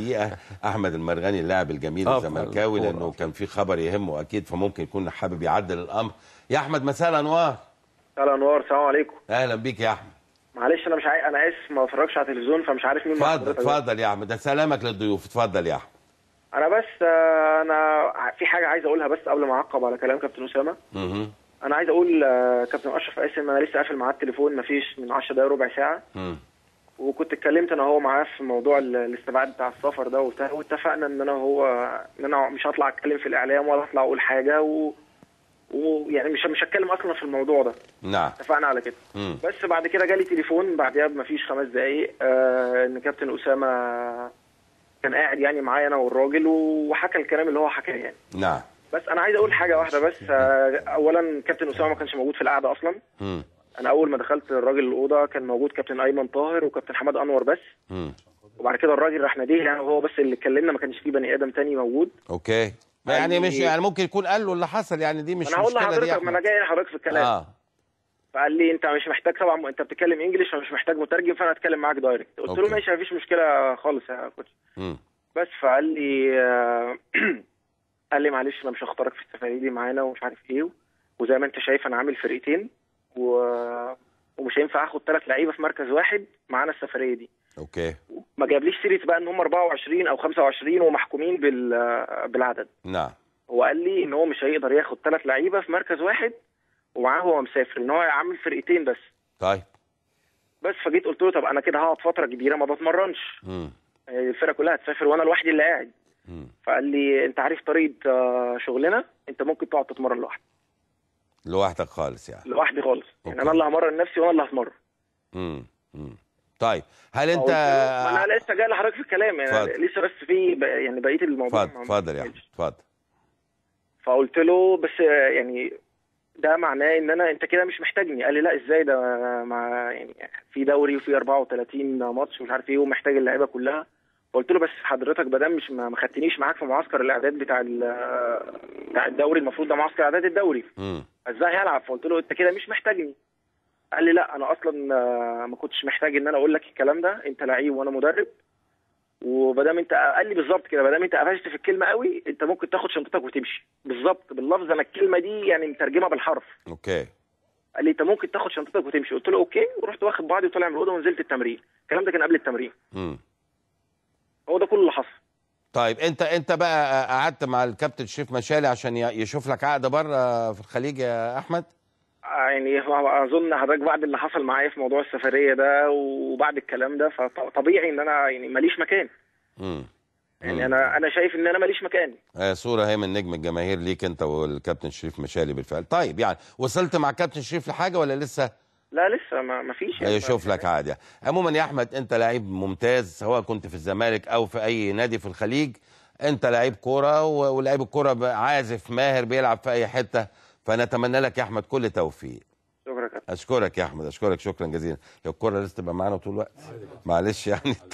دقيقة احمد المرغني اللاعب الجميل الزملكاوي، لانه كان في خبر يهمه اكيد، فممكن يكون حابب يعدل الامر. يا احمد مساء الانوار. مساء الانوار، السلام عليكم. اهلا بيك يا احمد. معلش انا مش انا اسف ما بتفرجش على التلفزيون فمش عارف مين. اتفضل اتفضل يا احمد، ده سلامك للضيوف. اتفضل يا احمد. انا بس انا في حاجة عايز اقولها بس قبل ما اعقب على كلام كابتن اسامة. انا عايز اقول كابتن اشرف قاسم، انا لسه قافل معاه التليفون مفيش من 10 دقايق ربع ساعة. وكنت اتكلمت انا وهو معاه في موضوع الاستبعاد بتاع السفر ده وبتاع، واتفقنا ان انا وهو ان انا مش هطلع اتكلم في الاعلام ولا هطلع اقول حاجة ويعني مش هتكلم اصلا في الموضوع ده. نعم اتفقنا على كده. بس بعد كده جالي تليفون بعديها بمفيش 5 دقايق ان كابتن اسامة كان قاعد يعني معايا انا والراجل وحكى الكلام اللي هو حكاه يعني. نعم. بس انا عايز اقول حاجة واحدة بس. اولا كابتن اسامة ما كانش موجود في القعدة اصلا. انا اول ما دخلت الراجل الاوضة كان موجود كابتن ايمن طاهر وكابتن حماد انور بس. وبعد كده الراجل راح ناديه يعني هو بس اللي اتكلمنا، ما كانش فيه بني ادم تاني موجود. okay. يعني مش يعني ممكن يكون قال له اللي حصل يعني، دي مش مشكلة. انا هقول لحضرتك، ما انا جاي لحضرتك في الكلام. فقال لي انت مش محتاج، طبعا انت بتتكلم English فمش محتاج مترجم، فانا هتكلم معاك direct. قلت له ماشي مفيش مشكلة خالص يا coach. بس فقال لي قال لي معلش انا مش هختارك في السفرية دي معانا ومش عارف ايه، وزي ما انت شايف انا عامل فرقتين ومش هينفع اخد 3 لعيبة في مركز واحد معانا السفرية دي. okay. ما جابليش سيره بقى ان هم 24 او 25 ومحكومين بالعدد. نعم. هو قال لي ان هو مش هيقدر ياخد 3 لعيبة في مركز واحد ومعاه هو مسافر، ان هو عامل فرقتين بس. طيب. بس فجيت قلت له طب انا كده هقعد فترة كبيرة ما بتمرنش. الفرقة كلها هتسافر وانا لوحدي اللي قاعد. فقال لي انت عارف طريقه شغلنا، انت ممكن تقعد تتمرن لوحدك. لوحدك خالص يعني؟ لوحدي خالص. يعني انا اللي همرن نفسي وانا اللي هتمرن. طيب هل انت انا لسه جاي لحضرتك في الكلام يعني، لسه بس في يعني بقية الموضوع. اتفضل يا احمد اتفضل. فقلت له بس يعني ده معناه ان انا انت كده مش محتاجني. قال لي لا ازاي، ده مع يعني في دوري وفي 34 ماتش ومش عارف ايه ومحتاج اللعيبة كلها. فقلت له بس حضرتك بدل مش ما خدتنيش معاك في معسكر الاعداد بتاع الدوري، المفروض ده معسكر اعداد الدوري، ازاي هلعب؟ فقلت له انت كده مش محتاجني. قال لي لا انا اصلا ما كنتش محتاج ان انا اقول لك الكلام ده، انت لعيب وانا مدرب، وبدام انت قال لي بالظبط كده، بدام انت قفشت في الكلمة قوي انت ممكن تاخد شنطتك وتمشي. بالظبط باللفظ، انا الكلمة دي يعني مترجمة بالحرف. okay. قال لي انت ممكن تاخد شنطتك وتمشي. قلت له okay، ورحت واخد بعضي وطالع من الاوضة ونزلت التمرين. الكلام ده كان قبل التمرين. هو ده كل اللي حصل. طيب انت بقى قعدت مع الكابتن شريف مشالي عشان يشوف لك عقد بره في الخليج يا احمد؟ يعني اظن حضرتك بعد اللي حصل معايا في موضوع السفرية ده وبعد الكلام ده فطبيعي ان انا يعني ماليش مكان. يعني انا شايف ان انا ماليش مكان. صوره هي من نجم الجماهير ليك انت والكابتن شريف مشالي بالفعل. طيب يعني وصلت مع الكابتن شريف لحاجة ولا لسه؟ لا لسه ما فيش يعني. يشوف لك عادي. عموما يا احمد انت لعيب ممتاز، سواء كنت في الزمالك او في اي نادي في الخليج، انت لعيب كورة، ولعيب الكورة عازف ماهر بيلعب في اي حتة، فنتمنى لك يا احمد كل توفيق. شكرا. اشكرك يا احمد، اشكرك شكرا جزيلا. الكورة لسه تبقى معانا طول الوقت معلش يعني.